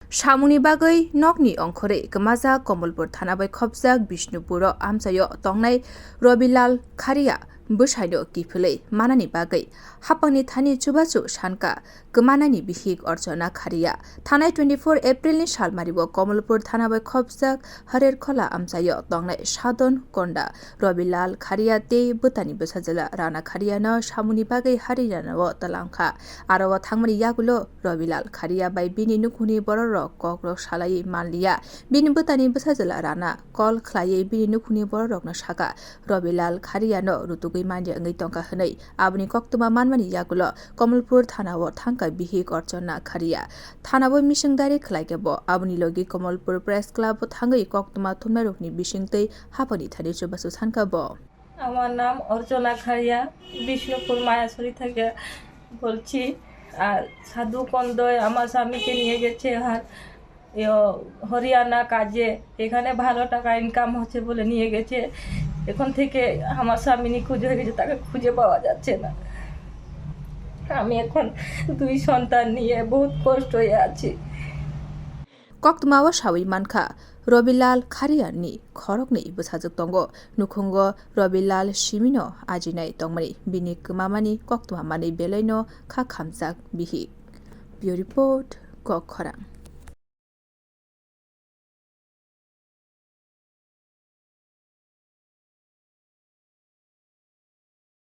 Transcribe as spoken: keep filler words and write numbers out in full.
Samungni bagwi nokni ongkhorwi kwmajak Komolpur thana bai khopjak Bishnupuro amchaio tongnai Robilal Kharia bwsaino kiphilwi manani bagwi hapangni thani chubachu sankha kwmanani bihik Archana Kharia. Thanai twenty-four Aprilni salmario Komolpur thana bai khopjak Harerkhola amchaio tongnai Sadon Konda Robilal Kharia tei bwtani bwsajwla Rana Khariano samungni bagwi Harinano twlangkha. Aro o thangmani yagulo Robilal Kharia bai bini nukhungni bororok kokrok salaiwi manliya. Bini bwtani bwsajwla Rana call khlaiwi bini nukhungni bororokno sakha, Robilal Khariano rutugwi manya wngwi tongkha hwnwi. Aboni koktwma manmani yagulo Komolpur thanao thangkha bihik Archana Kharia. Thanao mising dairi khlaikhe bo aboni logi Komolpur Press Club-o thangwi koktwma thumnairokni bisingtwi hapangni thani chubachu sankha bo. আমার নাম অর্চনা খাড়িয়া, বিষ্ণুপুর মায়াছড়ি থেকে বলছি। আর সাধু কন্দয় আমার স্বামীকে নিয়ে গেছে আর ইয়ো, হরিয়ানা কাজে, এখানে ভালো টাকা ইনকাম হচ্ছে বলে নিয়ে গেছে। এখন থেকে আমার স্বামী নিখোঁজ হয়ে গেছে, তাকে খুঁজে পাওয়া যাচ্ছে না। আমি এখন দুই সন্তান নিয়ে বহুত কষ্ট হয়ে আছি। Koktwmao sawi mankha, Robilal Khariani khoroknwi bwsajwk tongo. Nukhungo Robilal simino ajinai tongmani bini kwmamani koktwma manwi belaino kha khamjak bihik. Bureau Report, Kok Khorang.